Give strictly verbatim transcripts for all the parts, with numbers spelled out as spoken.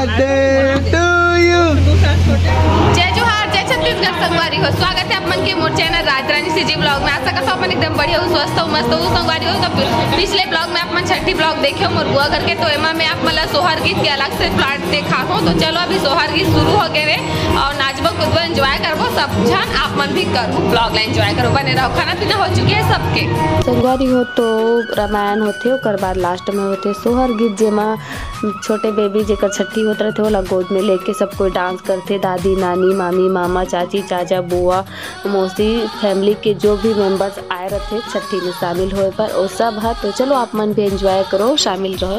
जय जोहार, जय छत्तीसगढ़ संगवारी हो। स्वागत है आप मन के मोर चैनल राजरानी सीजी ब्लॉग में। आशा करता हूँ अपन एकदम बढ़िया हो, स्वस्थ हो, मस्त हो संगवारी हो। तो पि-, पिछले ब्लॉग में आप मन छठी ब्लॉग देखे हो मोर बुआ घर के, तो एमा मैं आप मन ला सोहर गीत के अलग से पार्ट देखा हो। तो चलो अभी सोहर गीत शुरू हो गए रे और नाचबो कूदबो एंजॉय करबो सब झन, आप मन भी करो ब्लॉग ला एंजॉय करो, बने रहो। खाना पीना हो चुके है सबके। संगवारी हो तो रामायण होथे, ओकर बाद लास्ट में होथे सोहर गीत, जेमा छोटे बेबी जेकर छठी होत रथे, ओला गोद में लेके सब कोई डांस करथे। दादी, नानी, मामी, मामा, चाची, चाचा, बुआ, मौसी, फैमिली के जो भी मेंबर्स आए रथे छठी में शामिल होए बर, ओ सब ह। तो चलो आप मन भी एंजॉय करो, शामिल रहो।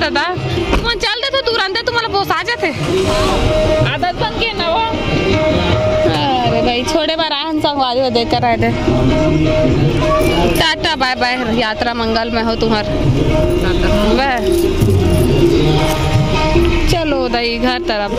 दादा, तुमन चल देथो तुरंते, तुम्हारा बोस आ जाथे। आदत बन के ना हो। अरे भाई, छोड़े बर आए हन संगवारी हो, देख कर आए दे। टाटा बाय बाय, यात्रा मंगल में हो तुम्हार। वह चलो दाई घर तरफ।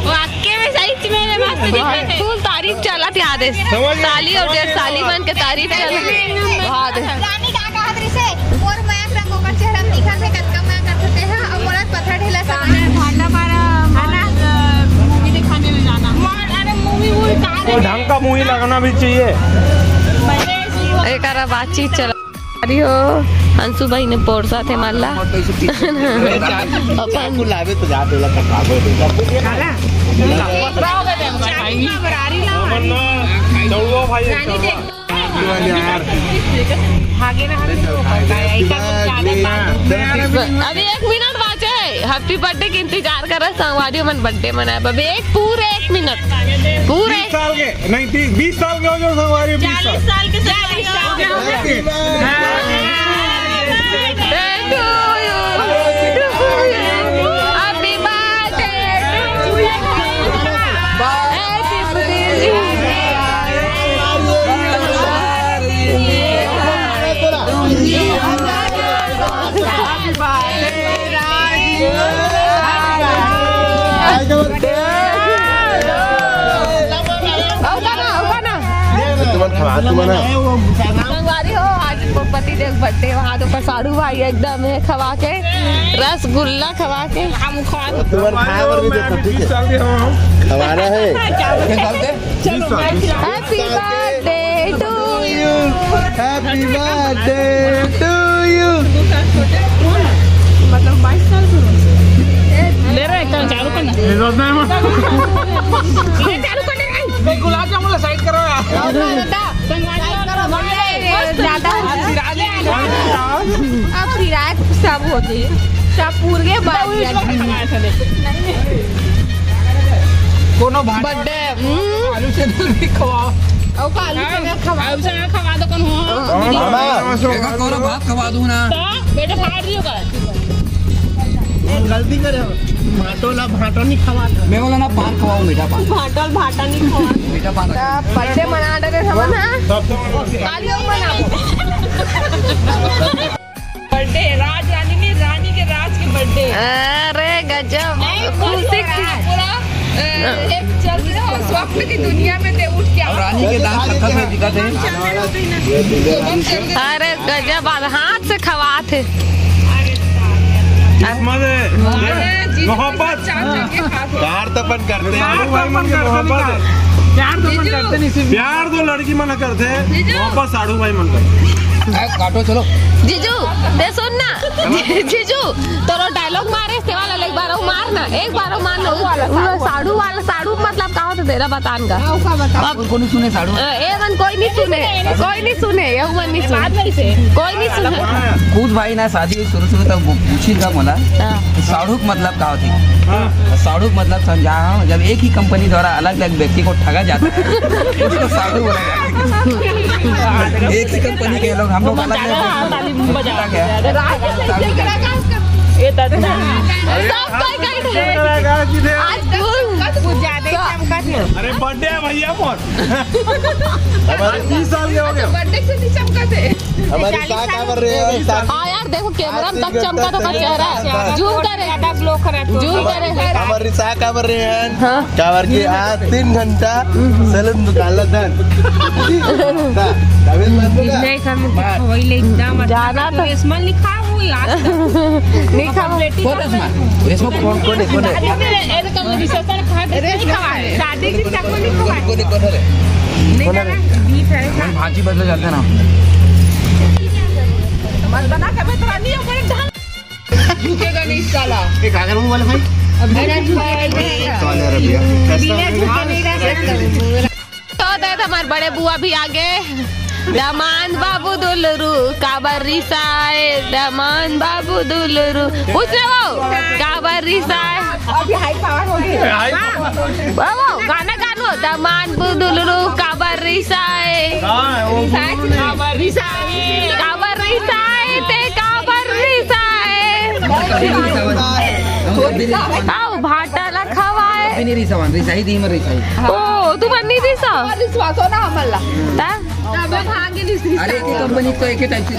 वाकई में सही में मस्त दिखत हे। फुल तारीफ चलत हे आदेश। साली अउ जेठ साली मन के तारीफ चलत हे। वाह आदेश। रानी का कहत रहिसे, मोर मैप रंग ओकर चेहरा में दिखत हे, कतका मया करथे तेहा, अउ मोला पत्थर ढेला से भांडा मारा, मूवी दिखाने में जाना। अरे मूवी वूवी का वो ढंग का मूवी लगाना भी चाहिए। एकरा बातचीत चला। अरे हो, अंशु भाई ने पोरसा थे माला। अपन बुलावे तो जाते वाला कटावे। चौवा भाई है, चौवा। भागे ना, हम लोग को पता है, ऐसा कुछ ज्यादा काम। अभी एक मिनट बाचे, हैप्पी बर्थडे के इंतजार कर रहे संगवारी मन, बर्थडे मनाए अभी एक पूरे एक मिनट, पूरे बीस साल के, नहीं, तीस, बीस साल के हो जाओ संगवारी, बीस साल। चालीस साल के, चालीस साल के। Happy birthday to you। Happy birthday to you। Happy birthday। संगवारी हो, आज पति देव बर्थडे, वहाँ तो साढ़ू भाई एकदम है, खवा के रसगुल्ला खवा के। हम खवा तुमन खाए बर भी देता, ठीक है? हमारा है। चलो, Happy birthday to you। Happy birthday to you। मतलब बाईस साल से। ले रहे हैं, चालू करना। ये चालू कर दे। गुलाब जामुन साइड करो यार। ज्यादा अब सिराज सब होते, सब पूरे बात। कोनो भात बर्थडे, हम्म। आलू से दूर भी खवाओ। और का आलू से ना खवा। आलू से ना खवा दो, कौन हो? हाँ। मामा, देखो, कोनो भात खवा दूं ना। तो बेटा फाड़ दियो का? गलती करे हो। भाटो ला भाटो नहीं खवा। मैं बोला ना, पान खवाओ, मीठा पान। भाटो ला भाटा नहीं खवा। मीठा पान। तो बर्थडे मना रहे हम ना। सब तो कालियो मनाओ। बर्थडे, राज रानी नहीं, रानी के राज के बर्थडे। अरे गजब। नहीं, खुशी खुश हो रहा है। पूरा, अ, एक चल रहा है, स्वप्न की दुनिया में ते उठ के आओ। रानी के दांत खत्म है, दिखा दे। अरे गजब, आज हाथ से खवात है। किस्मत है। अरे, जिस मोहब्बत। चांद के साथ हो। प्यार तो अपन करते हैं। प्यार तो अपन करते हैं। प्यार तो अपन जीजू। करते नहीं, सिर्फ प्यार तो लड़की मन करते हैं, जीजू। मोहब्बत साढ़ू भाई मन करते हैं। ए, काटो, चलो। जीजू, ते सुन ना। जी-, जीजू, तोरो डायलॉग मारे, सेवा ला एक बार और मार ना, एक बार और मार ना। वो साढ़ू वाला, साढ़ू मतलब का होता तेरा बतान का? हाँ, उसका बता। अब उनको नहीं सुने साढ़ू। अ, ए मन कोई नहीं सुने, कोई नहीं सुने, ये मन नहीं सुने। कोई नहीं सुने। खुद भाई ना शादी हुई शुरू शुरू तब वो पूछी था मोला, हाँ। साढ़ू का मतलब का होती? हाँ। साढ़ू का मतलब समझा हम, जब एक ही कंपनी द्वारा अलग-अलग व्यक्ति को ठगा जाता है, उसको साढ़ू बोला जाता है। एक ही कंपनी के लोग, हम लोग अलग-अलग व्यक्ति को ठगा गया। ये दादा। सब कोई कहीं नहीं। आज कुल कुछ ज्यादा ही चमका दिया। अरे बर्थडे है भैया मोर। हमारे तीस साल के हो गए। बर्थडे से नहीं चमका थे। हमारी साख काबर रहे हैं, साख। हाँ यार, देखो कैमरा में तक चमका था चेहरा। जूम करे, ज्यादा ग्लो करे तो। जूम करे। हमारी साख काबर रहे हैं। हाँ। काबर के आज तीन घंटा सैलून दुकान ला दन। हाँ, तभी बात होगा। नहीं, हम वही ले एकदम जाना तो। रेशमा लिखा हुआ है आज तक। नहीं खाओ। कौन है, कौन, कौन है? शादी की तक में लिखा है। कौन है, कौन है रे? नहीं कौन है रे? खाना, बीफ है। हम भाजी बदले जाते ना। मत बना, कभी तो रानी हो गए ढंग। झुकेगा नहीं साला। एक आगर मुंह वाला भाई। अब बिना झुकाए नहीं। कौन है रे भैया? बिना झुके नहीं रह सकता। तो दे हमार बड़े बुआ भी आगे। दमान बाबू दुलरू काबर रिसाए, दमान बाबू दुलरू। पूछ ले वो, काबर रिसाए। अभी हाई पावर हो गई। वो, वो, गाना गानो, दमान बाबू दुलरू काबर रिसाए। हाँ, वो काबर रिसाए। काबर रिसाए, ते काबर रिसाए। आओ, भाटा ला खवाए। अभी नहीं रिसावन, रिसाई दी मर रिसाई। ओ, तू बन्नी रिसा? रिसवासो ना हमला। ता? अबे भागे नहीं रिसा। अरे, एक ही कंपनी तो एक ही टाइप से।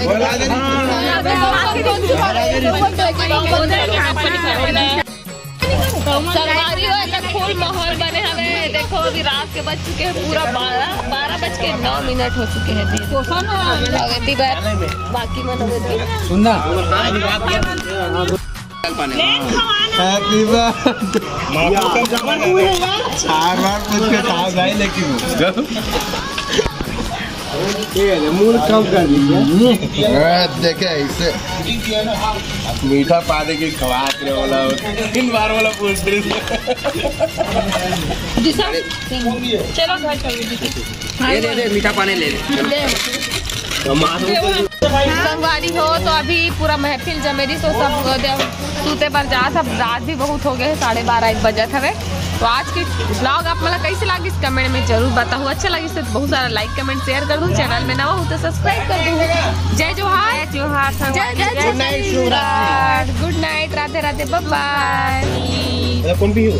संगवारी हो, एकर फुल माहौल बने हवे। देखो, अभी रात के बज चुके हैं पूरा बारह, बारह बज के नौ मिनट हो चुके हैं। अगती बार बाकी मन होवे तो। सुनना। Happy birthday। चार बार पूछ के कहा जाए, लेकिन ये मूड कम कर दीजिए। हाँ, देखे ऐसे मीठा पानी की खवात रे वाला, तीन बार वाला पूछ रही। जी सर, चलो घर चलो। ये दे दे, मीठा पानी ले ले। संगवारी हो तो अभी पूरा महफिल जमे रही, तो सब देव सूते पर जा, सब रात भी बहुत हो गए, साढ़े बारह एक बजत हवे। तो आज की vlog आप मला कैसे लागिस, comment में जरूर बताओ। अच्छा लागिस तो बहुत सारा like, comment, share कर दो। Channel में नवा हो तो subscribe कर दो। जय जोहार। जय जोहार, जय, जय जय Chhattisgarh. Good night, Radhe Radhe, bye bye। कौन भी हो?